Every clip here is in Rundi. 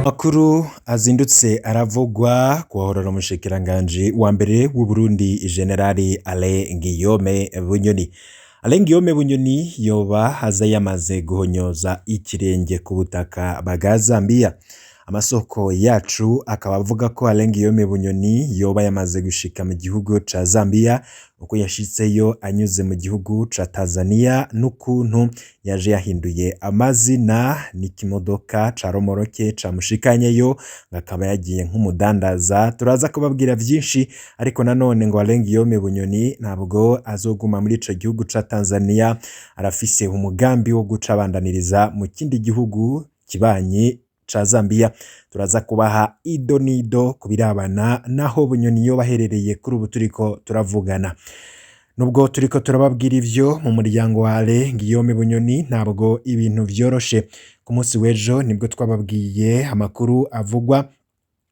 Makuru azindutse aravugwa kuwahorera umushikiranganji wa mbere w'u Burundi General Alain Guillaume Bunyoni. Alain Guillaume Bunyoni yoba aza yamaze guhonyoza ikirenge ku butaka bwa Zambia. Amasoko yacu akaba avuga ko Alain Guillaume Bunyoni yoba yamaze gushika mu gihugu ca Zambia, uko yashitseyo anyuze mu gihugu ca Tanzania n'ukuntu yaje yahinduye amazina n'ikimodoka ca romoroke camushikanyeyo, akaba yagiye nk'umudandaza. Turaza kubabwira vyinshi, ariko nanone ngo Alain Guillaume Bunyoni ntabwo azoguma muri ico gihugu ca Tanzania, arafise umugambi wo guca abandaniriza mu kindi gihugu kibanyi ca Zambia. Turaza kubaha ido nido kubirabana naho Bunyoni yoba aherereye kuri ubu turiko turavugana. Nubwo turiko turababwira ivyo, mu muryango wa Alain Guillaume Bunyoni ntabwo ibintu vyoroshe. Ku munsi w'ejo nibwo twababwiye amakuru avugwa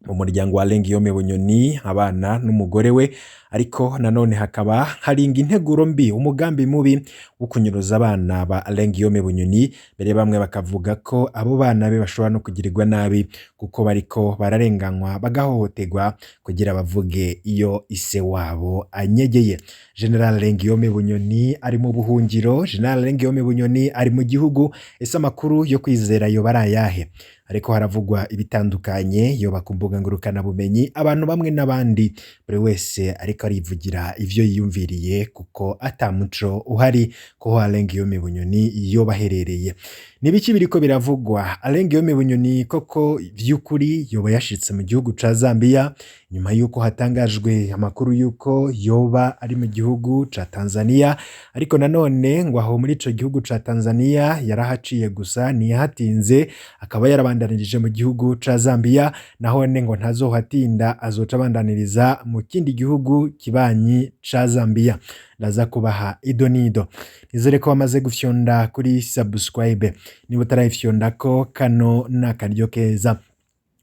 mu muryango wa Alain Guillaume Bunyoni, abana n'umugore we, ariko nanone hakaba hari integuro mbi, umugambi mubi wo kunyuruza abana ba Alain Guillaume Bunyoni. Mbere bamwe bakavuga ko abo bana be bashobora no kugirirwa nabi kuko bariko bararenganywa, bagahohoterwa kugira bavuge iyo ise wabo anyegeye. General Alain Guillaume Bunyoni ari mu buhungiro, General Alain Guillaume Bunyoni ari mu gihugu. Ese amakuru yo kwizera yoba ari ayahe? Ariko haravugwa ibitandukanye yoba ku mbuga ngurukanabumenyi, abantu bamwe n'abandi, buri wese ariko arivugira ivyo yiyumviriye kuko ata muco uhari ko Alain Guillaume Bunyoni yoba aherereye. Ni ibiki biriko biravugwa? Alain Guillaume Bunyoni koko vy'ukuri yoba yashitse mu gihugu ca Zambia nyuma yuko hatangajwe amakuru yuko yoba ari mu gihugu ca Tanzania, ariko nanone ngo aho muri ico gihugu ca Tanzania yarahaciye gusa, ntiyahatinze, akaba yarabandanirije mu gihugu ca Zambia, nahone ngo ntazohatinda, azoca abandaniriza mu kindi gihugu kibanyi ca Zambia. Ndaza kubaha ido nido. Nizere ko wamaze gufyonda kuri subscribe. Niba utarayifyondako, kano ni akaryo keza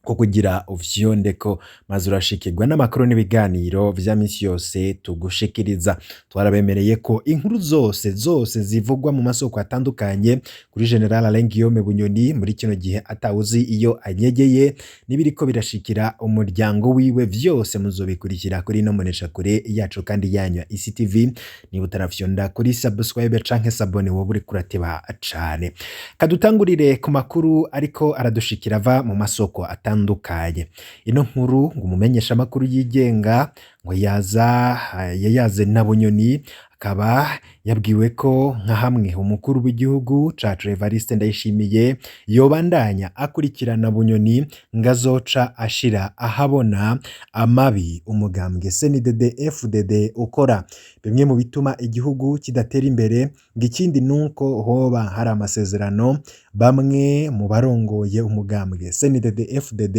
ko kugira ufyondeko, maze urashikirwa n'amakuru n'ibiganiro vya misi yose tugushikiriza. Twarabemereye ko inkuru zose zose zivugwa mu masoko atandukanye kuri General Alain Guillaume Bunyoni muri kino gihe atawuzi iyo anyegeye, n'ibiriko birashikira umuryango wiwe, vyose muzobikurikira kuri ino mboneshakure yacu kandi yanyu ya ICTV. Niba utarafyonda kuri subscribe canke s'abonner, wowe uriko urateba cane. Kadutangurire ku makuru ariko aradushikira ava mu masoko atandukanye. Ino nkuru ngo umumenyesha amakuru yigenga ngo yaza yayaze na Bunyoni, akaba yabwiwe ko nka hamwe umukuru w'igihugu cacu Evariste Ndayishimiye yobandanya akurikirana Bunyoni, ngo azoca ashira ahabona amabi umugambwe CNDD FDD ukora. Bimwe mu bituma igihugu kidatera imbere, ngo ikindi nuko hoba hari amasezerano bamwe mu barongoye umugambwe CNDD FDD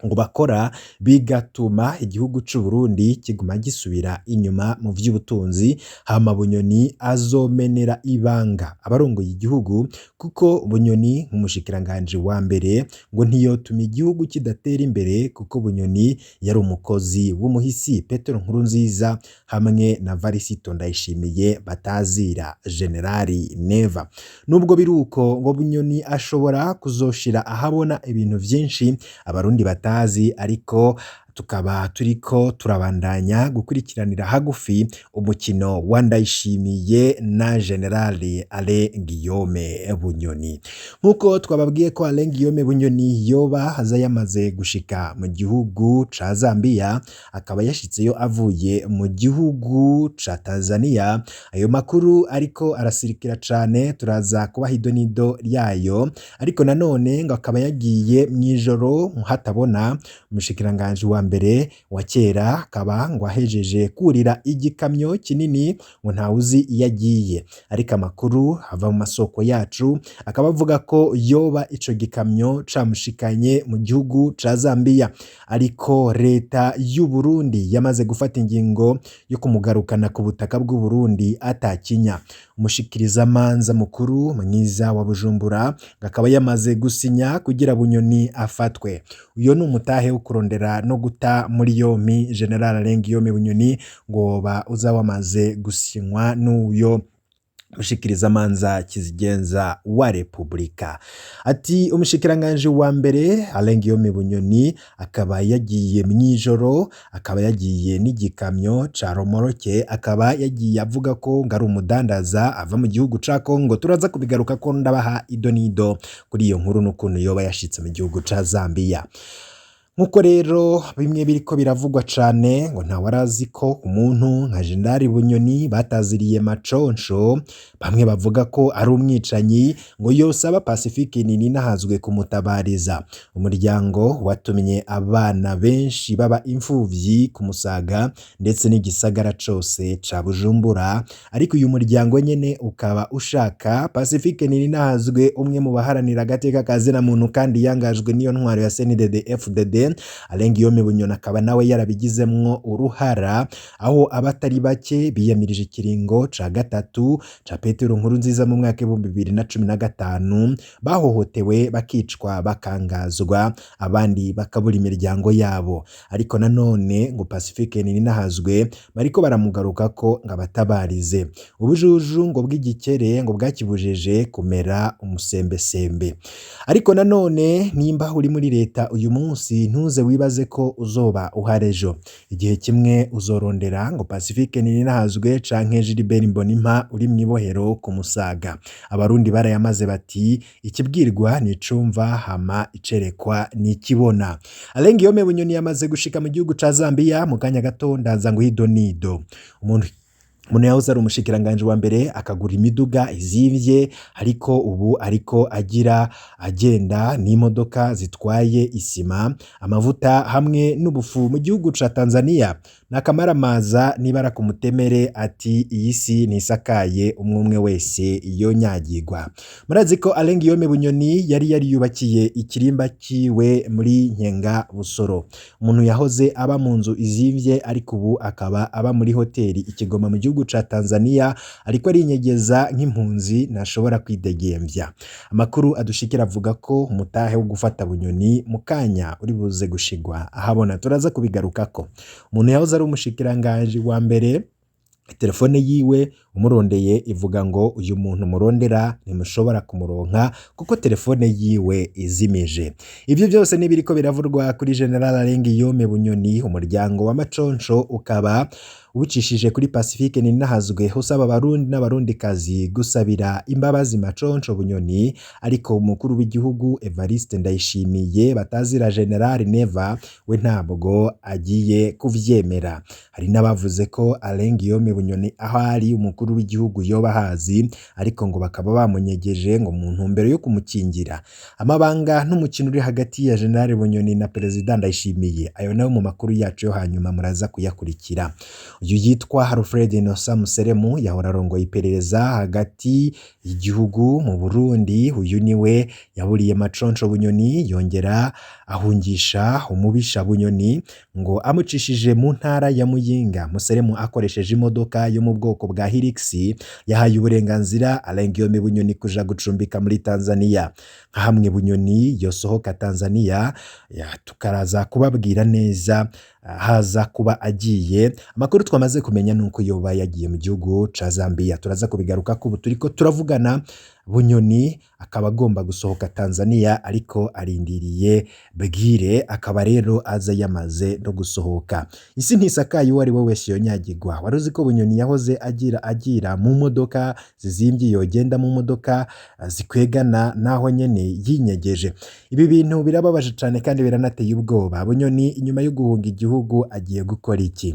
ngo bakora, bigatuma igihugu c'u Burundi kiguma gisubira inyuma mu vy'ubutunzi. Hama Bunyoni azomenera ibanga abarongoye igihugu, kuko Bunyoni nk'umushikiranganji wa mbere ngo ntiyotuma igihugu kidatera imbere, kuko Bunyoni yari umukozi w'umuhisi Petero Nkurunziza hamwe na Varisito Ndayishimiye batazira Generali Neva. Nubwo biruko, ngo Bunyoni ashobora kuzoshira ahabona ibintu vyinshi abarundi batazi, ariko tukaba turiko turabandanya gukurikiranira hagufi umukino wa Ndayishimiye na General Alain Guillaume Bunyoni. Nk'uko twababwiye ko Alain Guillaume Bunyoni yoba aza yamaze gushika mu gihugu ca Zambia, akaba yashitseyo avuye mu gihugu ca Tanzania. Ayo makuru ariko arasirikira cane, turaza kubaha idonido ryayo, ariko nanone ngo akaba yagiye mw'ijoro hatabona. Umushikiranganji wa mbere wa kera akaba ngo ahejeje kurira igikamyo kinini, ngo ntawuzi iyo agiye, ariko amakuru ava mu masoko yacu akaba avuga ko yoba ico gikamyo camushikanye mu gihugu ca Zambia, ariko leta y'u Burundi yamaze gufata ingingo yo kumugarukana ku butaka bw'u Burundi atakinya. Umushikirizamanza mukuru mwiza wa Bujumbura akaba yamaze gusinya kugira Bunyoni afatwe. Uyo ni umutahe wo kurondera no guta muri yompi General Alain Guillaume Bunyoni, ngo woba uza wamaze gusinywa n'uyo Mushikirizamanza kizigenza wa Repubulika ati umushikiranganji wa mbere Alain Guillaume Bunyoni akaba yagiye mw'ijoro, akaba yagiye n'igikamyo ca romoroke, akaba yagiye avuga ko ngo ari umudandaza ava mu gihugu ca Congo. Turaza kubigaruka ko ndabaha ido n'ido kuri iyo nkuru n'ukuntu yoba yashitse mu gihugu ca Zambia. Nk'uko rero bimwe biriko biravugwa cane, ngo ntawarazi ko umuntu nka Jenerali Bunyoni bataziriye Maconco, bamwe bavuga ko ari umwicanyi, ngo yosaba Pacifique Nininahazwe kumutabariza. Umuryango watumye abana benshi baba imfuvyi ku Musaga ndetse n'igisagara cose ca Bujumbura, ariko uyu muryango nyene ukaba ushaka Pacifique Nininahazwe, umwe mu baharanira agateka ka zina muntu kandi yangajwe n'iyo ntwaro ya CNDD FDD. Alain Guillaume Bunyoni akaba nawe yarabigizemwo uruhara, aho abatari bake biyamirije ikiringo ca gatatu ca Petero Nkurunziza mu mwaka 2015 bahohotewe, bakicwa, bakangazwa, abandi bakabura imiryango yabo. Ariko nanone ngo Pacifique Nininahazwe bariko baramugaruka ko ngo abatabarize. Ubujuju ngo bw'igikere ngo bwakibujije kumera umusembesembe. Ariko nanone nimba uri muri leta uyu munsi, ntuze wibaze ko uzoba uhari ejo. Igihe kimwe uzorondera ngo Pacifique Nininahazwe canke Gilbert Mbonimpa uri mw'ibohero ku Musaga. Abarundi barayamaze bati ikibwirwa nicumva, hama icerekwa nikibona. Alain Guillaume Bunyoni yamaze gushika mu gihugu ca Zambia. Mu kanya gato ndaza nguhe ido nido. Umuntu yahoze ari umushikiranganji wa mbere akagura imiduga izimvye, ariko ubu ariko agira agenda n'imodoka zitwaye isima, amavuta hamwe n'ubufu mu gihugu ca Tanzania. Nakamaramaza nibara ku mutemere ati iyi si ntisakaye, umwe umwe wese yonyagirwa. Murazi ko Alain Guillaume Bunyoni yari yariyubakiye ikirimba ciwe muri Nkenga Busoro. Umuntu yahoze aba mu nzu izimvye, ariko ubu akaba aba muri hoteli i Kigoma mu gihugu ca Tanzania, ariko arinyegeza nk'impunzi, ntashobora kwidegemvya. Amakuru adushikira avuga ko umutahe wo gufata Bunyoni mu kanya uri buze gushigwa ahabona, turaza kubigarukako. Umuntu yahoze ari umushikiranganji wa mbere, telefone yiwe umurondeye ivuga ngo uyu muntu murondera ntimushobora kumuronka kuko telefone yiwe izimije. Ivyo byose nibiriko biravurwa kuri General Alain Guillaume Bunyoni. Umuryango wa Maconco ukaba ubicishije kuri Pacifique Nininahazwe usaba abarundi n'abarundikazi gusabira imbabazi Maconco Bunyoni, ariko umukuru w'igihugu Evariste Ndayishimiye batazira General Neva we ntabwo agiye kuvyemera. Hari n'abavuze ko Alain Guillaume Bunyoni aho ari umukuru w'igihugu yoba ahazi, ariko ngo bakaba bamunyegeje ngo mu ntumbero yo kumukingira. Amabanga n'umukino uri hagati ya General Bunyoni na Perezida Ndayishimiye, ayo nayo mu makuru yacu yo hanyuma muraza kuyakurikira. Uyu yitwa Alfred Innocent Museremu yahora arongoye iperereza hagati y'igihugu mu Burundi. Uyu niwe yaburiye Maconco Bunyoni, yongera ahungisha umubisha Bunyoni ngo amucishije mu ntara ya Muyinga. Museremu akoresheje imodoka yo mu bwoko bwa Hilux yahaye uburenganzira Alain Guillaume Bunyoni kuja gucumbika muri Tanzania. Nka hamwe Bunyoni yosohoka Tanzania, tukaraza kubabwira neza haza kuba agiye. Amakuru twamaze kumenya nuko yoba yagiye mu gihugu ca Zambia, turaza kubigaruka ko ubu turiko turavugana Bunyoni akaba agomba gusohoka Tanzania, ariko arindiriye bwire, akaba rero aza yamaze no gusohoka. Isi ntisakaye, uwo ari we wese yonyagirwa. Wari uzi ko Bunyoni yahoze agira mu modoka zizimvye, yogenda mu modoka zikwegana, naho nyene yinyegeje? Ibi bintu birababaje cane kandi biranateye ubwoba. Bunyoni inyuma yo guhunga igihugu agiye gukora iki?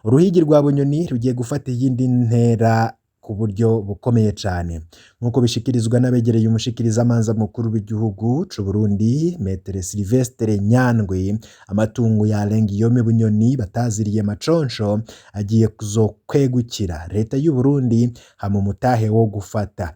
Uruhigi rwa Bunyoni rugiye gufata iyindi ntera ku buryo bukomeye cane, nk'uko bishikirizwa n'abegereye umushikirizamanza mukuru w'igihugu c'u Burundi, Maître Sylvestre Nyandwi. Amatungo ya Alain Guillaume Bunyoni bataziriye Maconco agiye kuzokwegukira leta y'u Burundi, hama umutahe wo gufata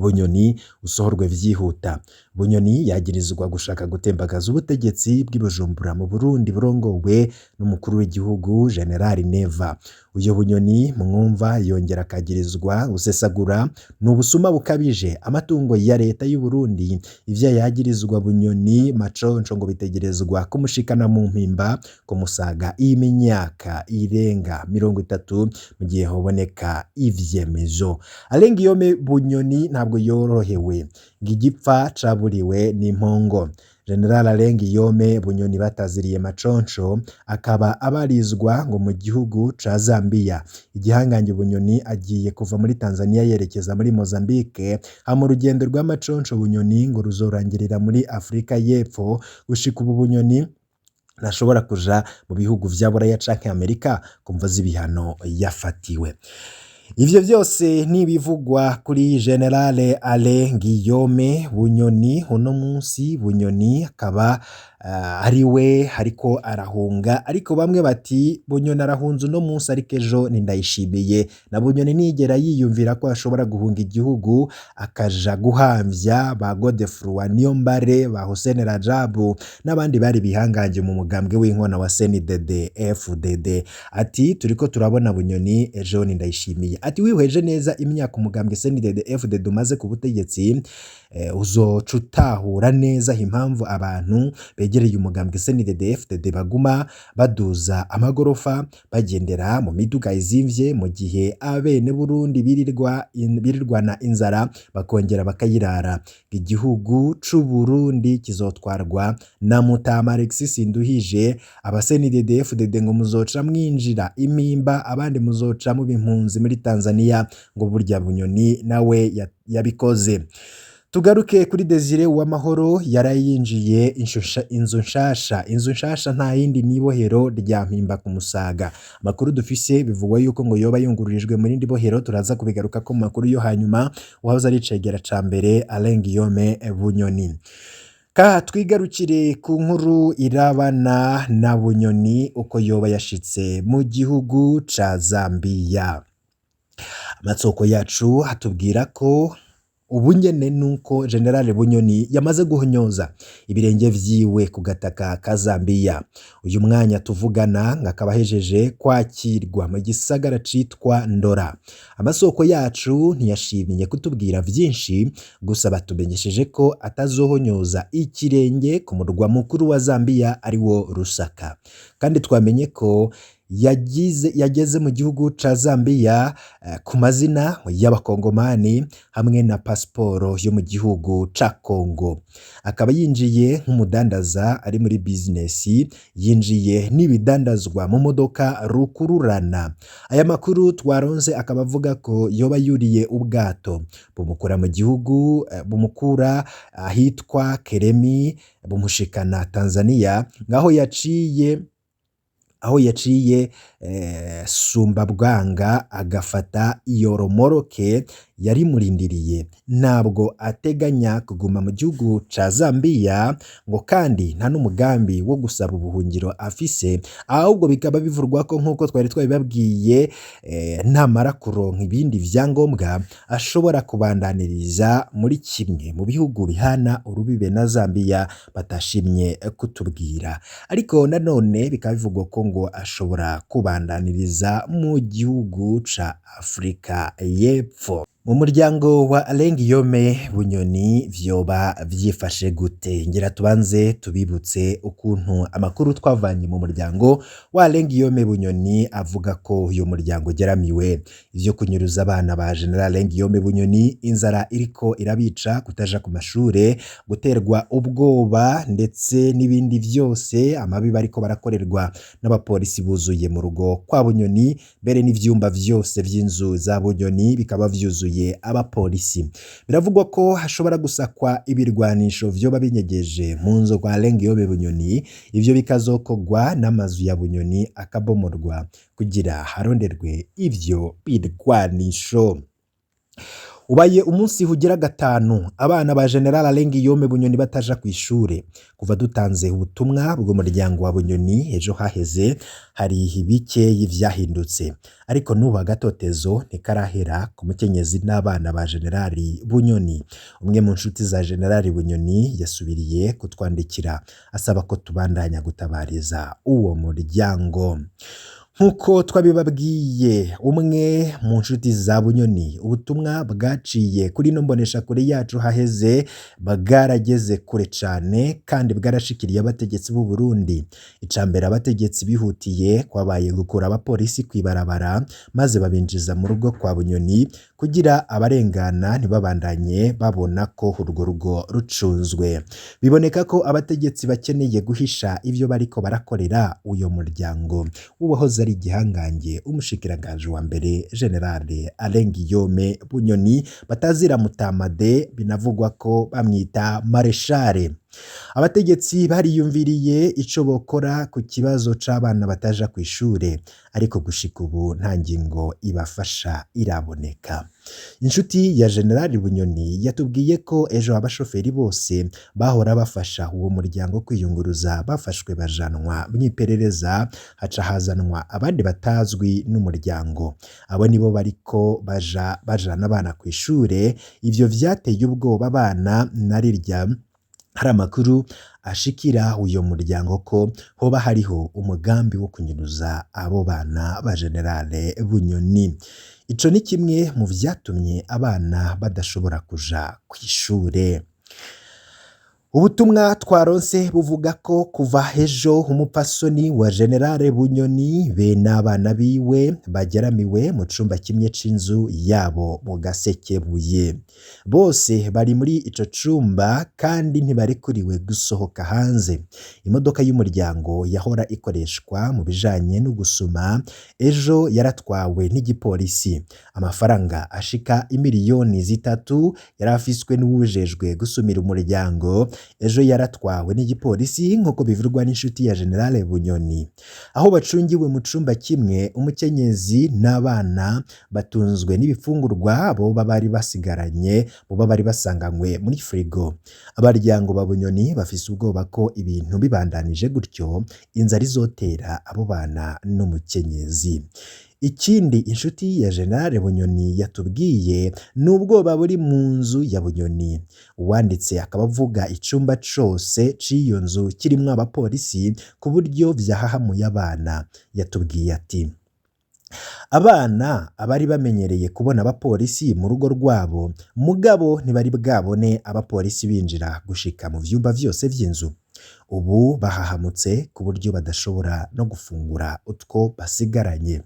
Bunyoni usohorwe vyihuta. Bunyoni yagirizwa gushaka gutembagaza ubutegetsi bw'i Bujumbura mu Burundi burongowe n'umukuru w'igihugu General Neva. Uyo Bunyoni mwumva yongera akagirizwa gusesagura ni ubusuma bukabije amatungo ya leta y'u Burundi. Ivyo yagirizwa Bunyoni Maconco ngo bitegerezwa kumushikana mu mpimba kumusaga imyaka irenga 30 mu gihe hoboneka ivyemezo. Alain Guillaume Bunyoni ntabwo yorohewe, ngo igipfa caburiwe n'impongo. General Alain Guillaume Bunyoni bataziriye Maconco akaba abarizwa ngo mu gihugu ca Zambia. Igihangange Bunyoni agiye kuva muri Tanzania yerekeza muri Mozambique, hama urugendo rwa Maconco Bunyoni ngo ruzorangirira muri Afrika y'Epfo. Gushika ubu Bunyoni ntashobora kuja mu bihugu vya Buraya canke Amerika kumvo z'ibihano yafatiwe. Ivyo vyose nibivugwa kuri General Alain Guillaume Bunyoni. Uno munsi Bunyoni akaba ari we ariko arahunga, ariko bamwe bati Bunyoni arahunze uno munsi ariko ejo ni Ndayishimiye. Na Bunyoni nigera yiyumvira ko ashobora guhunga igihugu akaja guhamvya ba Godefroid Niyombare, ba Hussein Rajabu n'abandi bari bihangange mu mugambwe w'inkona wa CNDD FDD. Ati turiko turabona Bunyoni, ejo ni Ndayishimiye. Ati wihweje neza imyaka umugambwe CNDD FDD umaze ku butegetsi, uzoca utahura neza impamvu abantu begereye umugambwe CNDD FDD baguma baduza amagorofa, bagendera mu miduga izimvye, mu gihe abene Burundi birirwana inzara bakongera bakayirara. Igihugu c'u Burundi kizotwarwa na Mutama Alexis Nduhije. Aba CNDD FDD ngo muzoca mwinjira impimba, abandi muzoca muba impunzi muri Tanzania, ngo burya Bunyoni nawe yabikoze. Tugaruke kuri Desire Uwamahoro yarayinjiye inzu nshasha. Inzu nshasha nta yindi ni ibohero rya Mpimba ku Musaga. Amakuru dufise bivugwa yuko ngo yoba yungururijwe muri rindi bohero, turaza kubigaruka ko mu makuru yo hanyuma. Uwahoze ari icegera ca mbere Alain Guillaume Bunyoni. Ka twigarukire ku nkuru irabana na Bunyoni uko yoba yashitse mu gihugu ca Zambiya. Amasoko yacu atubwira ko ubu nyene nuko General Bunyoni yamaze guhonyoza ibirenge vyiwe ku gataka ka Zambiya. Uyu mwanya tuvugana ngo akaba ahejeje kwakirwa mu gisagara citwa Ndora. Amasoko yacu ntiyashimye kutubwira vyinshi, gusa batumenyesheje ko atazohonyoza ikirenge ku murwa mukuru wa Zambiya ariwo Lusaka. Kandi twamenye ko yageze mu gihugu ca Zambiya ku mazina y'abakongomani hamwe na pasiporo yo mu gihugu ca Kongo. Akaba yinjiye nk'umudandaza ari muri bizinesi, yinjiye n'ibidandazwa mu modoka rukururana. Aya makuru twaronse akaba avuga ko yoba yuriye ubwato bumukura mu gihugu, bumukura ahitwa Keremi bumushikana Tanzania, ngaho yaciye aho yaciye Sumbabwanga agafata iyo romoroke yarimurindiriye. Ntabwo ateganya kuguma mu gihugu ca Zambiya, ngo kandi nta n'umugambi wo gusaba ubuhungiro afise, ahubwo bikaba bivurwa ko nk'uko twari twabibabwiye, namara kuronka ibindi vyangombwa ashobora kubandaniriza muri kimwe mu bihugu bihana urubibe na Zambiya batashimye kutubwira. Ariko nanone bikaba bivugwa ko ngo ashobora kubandaniriza mu gihugu ca Afrika y'Epfo. Mu muryango wa Alain Guillaume Bunyoni vyoba vyifashe gute? Ngira tubanze tubibutse ukuntu amakuru twavanye mu muryango wa Alain Guillaume Bunyoni avuga ko uyu muryango ugeramiwe. Ivyo kunyuruza abana ba General Alain Guillaume Bunyoni, inzara iriko irabica, kutaja ku mashure, guterwa ubwoba ndetse n'ibindi vyose, amabi bariko barakorerwa n'abapolisi buzuye mu rugo kwa Bunyoni, mbere n'ivyumba vyose vy'inzu za Bunyoni bikaba vyuzuye abapolisi. Biravugwa ko hashobora gusakwa ibirwanisho vyoba binyegeje mu nzu kwa Alain Guillaume Bunyoni, ivyo bikazokogwa n'amazu ya Bunyoni akabomorwa kugira haronderwe ivyo birwanisho. Ubaye umunsi hugira gatanu abana ba General Alain Guillaume Bunyoni bataja kw'ishure. Kuva dutanze ubutumwa bw'umuryango wa Bunyoni ejo haheze, hari bikeyi vyahindutse, ariko n'ubu agatotezo ntikarahera ku mukenyezi n'abana ba General Bunyoni. Umwe mu nshuti za General Bunyoni yasubiriye kutwandikira asaba ko tubandanya gutabariza uwo muryango. Nk'uko twabibabwiye, umwe mu nshuti za Bunyoni, ubutumwa bwaciye kuri ino mboneshakure yacu haheze bwarageze kure cane kandi bwarashikiriye abategetsi b'u Burundi. Icambere abategetsi bihutiye kwabaye gukura abapolisi kw'ibarabara maze babinjiza mu rugo kwa Bunyoni kugira abarengana ntibabandanye babona ko urwo rugo rucunzwe. Biboneka ko abategetsi bakeneye guhisha ivyo bariko barakorera uyo muryango w'uwahoze ari igihangange, umushikiranganji wa mbere General Alain Guillaume Bunyoni batazira Mutamade, binavugwa ko bamwita Mareshare. Abategetsi bariyumviriye ico bokora ku kibazo c'abana bataja kw'ishure, ariko gushika ubu nta ngingo ibafasha iraboneka. Inshuti ya General Bunyoni yatubwiye ko ejo abashoferi bose bahora bafasha uwo muryango kwiyunguruza bafashwe bajanwa mw'iperereza, haca hazanwa abandi batazwi n'umuryango. Abo nibo bariko baja bajana abana kw'ishure. Ivyo vyateye ubwoba abana narirya hari amakuru ashikira uyo muryango ko hoba hariho umugambi wo kunyuruza abo bana ba General Bunyoni. Ico ni kimwe mu vyatumye abana badashobora kuja kw'ishure. Ubutumwa twaronse buvuga ko kuva ejo umupfasoni wa General Bunyoni be n'abana biwe bageramiwe mu cumba kimwe c'inzu yabo mu Gasekebuye. Bose bari muri ico cumba kandi ntibarekuriwe gusohoka hanze. Imodoka y'umuryango yahora ikoreshwa mu bijanye no gusuma ejo yaratwawe n'igipolisi. Amafaranga ashika imiliyoni 3 yari afiswe n'uwujejwe gusumira umuryango ejo yaratwawe n'igipolisi, nk'uko bivurwa n'inshuti ya General Bunyoni. Aho bacungiwe mu cumba kimwe, umukenyezi n'abana batunzwe n'ibifungurwa boba bari basigaranye, boba bari basanganywe muri frigo. Abaryango ba Bunyoni bafise ubwoba ko ibintu bibandanije gutyo inzara izotera abo bana n'umukenyezi. Ikindi inshuti ya General Bunyoni yatubwiye ni ubwoba buri mu nzu ya Bunyoni. Uwanditse akaba avuga icumba cose c'iyo nzu kirimwo abapolisi ku buryo vyahahamuye abana. Yatubwiye ati: abana abari bamenyereye kubona abapolisi mu rugo rwabo, mugabo ntibari bwabone abapolisi binjira gushika mu vyumba vyose vy'inzu. Ubu bahahamutse ku buryo badashobora no gufungura utwo basigaranye.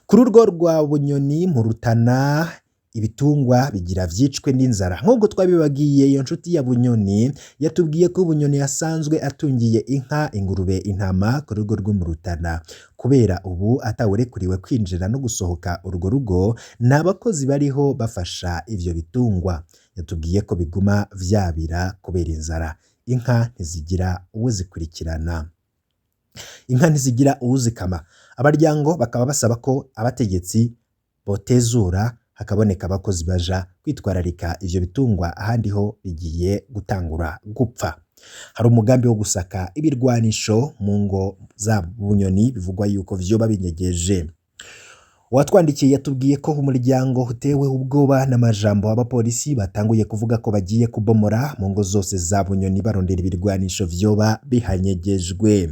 Kuri urwo rwa Bunyoni mu Rutana ibitungwa bigira vyicwe n'inzara. Nk'uko twabibagiye, iyo nshuti ya Bunyoni yatubwiye ko Bunyoni yasanzwe atungiye inka, ingurube, intama ku rugo rwo mu Rutana. Kubera ubu atawurekuriwe kwinjira no gusohoka urwo rugo, nta bakozi bariho bafasha ivyo bitungwa. Yatubwiye ko biguma vyabira kubera inzara. Inka ntizigira uwuzikurikirana, inka ntizigira uwuzikama. Abaryango bakaba basaba ko abategetsi botezura hakaboneka abakozi baja kwitwararika ivyo bitungwa, ahandi ho bigiye gutangura gupfa. Hari umugambi wo gusaka ibirwanisho mu ngo za Bunyoni bivugwa yuko vyoba binyegeje. Uwatwandikiye yatubwiye ko umuryango utewe ubwoba n'amajambo abapolisi batanguye kuvuga ko bagiye kubomora mu ngo zose za Bunyoni barondera ibirwanisho vyoba bihanyegejwe.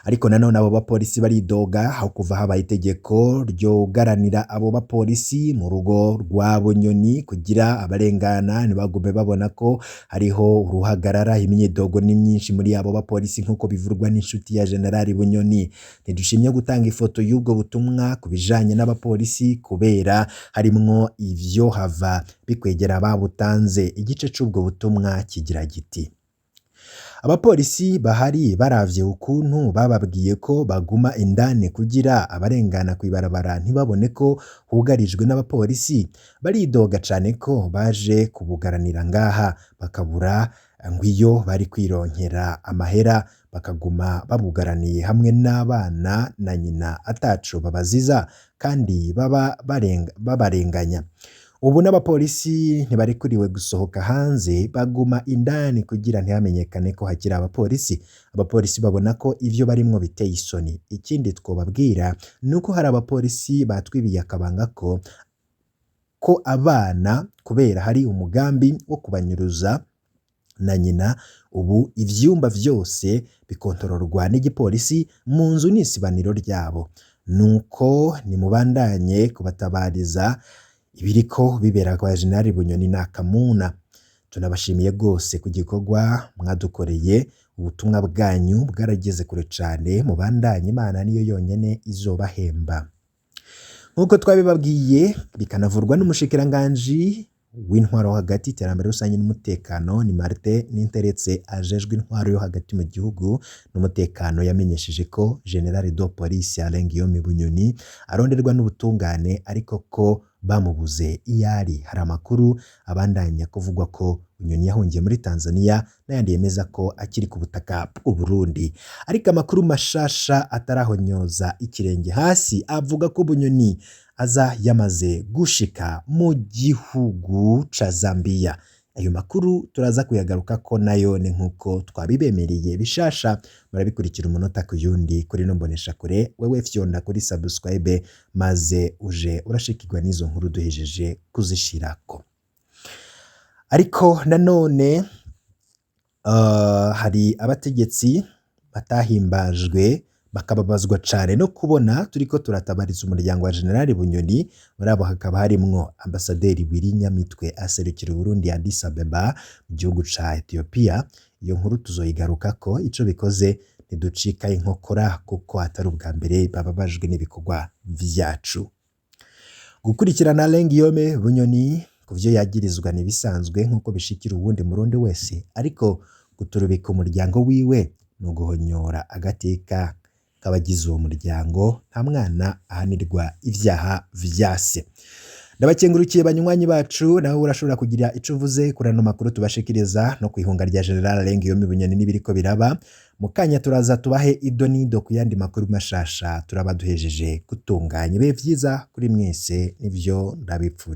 Ariko nanone abo bapolisi baridoga aho kuva habaye itegeko ryogaranira abo bapolisi mu rugo rwa Bunyoni kugira abarengana ntibagume babona ko hariho uruhagarara. Imyidogo ni myinshi muri abo bapolisi nk'uko bivurwa n'inshuti ya General Bunyoni. Ntidushimye gutanga ifoto y'ubwo butumwa ku bijanye n'abapolisi kubera harimwo ivyo hava bikwegera ababutanze. Igice c'ubwo butumwa kigira giti: abapolisi bahari baravye ukuntu bababwiye ko baguma indani kugira abarengana kw'ibarabara ntibabone ko hugarijwe n'abapolisi, baridoga cane ko baje kubugaranira ngaha bakabura ngwiyo bari kwironkera amahera, bakaguma babugaraniye hamwe n'abana na nyina ataco babaziza kandi baba babarenganya. Ubu n'abapolisi ntibarekuriwe gusohoka hanze, baguma indani kugira ntihamenyekane ko hakiri abapolisi. Abapolisi babona ko ivyo barimwo biteye isoni. Ikindi twobabwira nuko hari abapolisi batwibiye akabanga ko abana kubera hari umugambi wo kubanyuruza na nyina. Ubu ivyumba vyose bikontororwa n'igipolisi, mu nzu n'isibaniro ryabo. Nuko nimubandanye kubatabariza ibiriko bibera kwa Jenerali Bunyoni na Kamuna. Tunabashimiye rwose ku gikorwa mwadukoreye, ubutumwa bwanyu bwarageze kure cane, mubandanye, Imana niyo yonyene izobahemba. Nk'uko twabibabwiye bikanavurwa n'umushikiranganji w'intwaro hagati, iterambere rusange n'umutekano, ni Martin Ninteretse ajejwe intwaro yo hagati mu gihugu n'umutekano, yamenyesheje ko General de Police Alain Guillaume Bunyoni aronderwa n'ubutungane, ariko ko bamubuze iyo ari. Hari amakuru abandanya kuvugwa ko Bunyoni yahungiye muri Tanzania, n'ayandi yemeza ko akiri ku butaka bw'u Burundi, ariko amakuru mashasha atarahonyoza ikirenge hasi avuga ko Bunyoni aza yamaze gushika mu gihugu ca Zambia. Ayo makuru turaza kuyagarukako nayo ni nkuko twabibemereye, bishasha murabikurikira umunota ku yundi kuri no mboneshakure. Wewe fyonda kuri subscribe maze uje urashikirwa n'izo nkuru duhejeje kuzishirako. Ariko nanone hari abategetsi batahimbajwe, bakababazwa cane no kubona turiko turatabariza umuryango wa General Bunyoni. Muri abo hakaba harimwo Ambasaderi Willy Nyamitwe aserukira Uburundi Addis Abeba mu gihugu ca Ethiopia. Iyo nkuru tuzoyigarukako. Ico bikoze ntiducika inkokora kuko atari ubwa mbere bababajwe n'ibikorwa vyacu. Gukurikirana Alain Guillaume Bunyoni ku vyo yagirizwa n'ibisanzwe nk'uko bishikira uwundi murundi wese, ariko guturubika umuryango wiwe ni uguhonyora agateka k'abagize uwo muryango. Nta mwana ahanirwa ivyaha vyase. Ndabakengurukiye banywanyi bacu. Nawe urashobora kugira ico uvuze kuri ano makuru tubashikiriza no kwihunga rya General Alain Guillaume Bunyoni n'ibiriko biraba. Mu kanya turaza tubahe ido n'ido ku yandi makuru mashasha turaba duhejeje gutunganya. Ibihe vyiza kuri mwese, nivyo ndabipfuriza.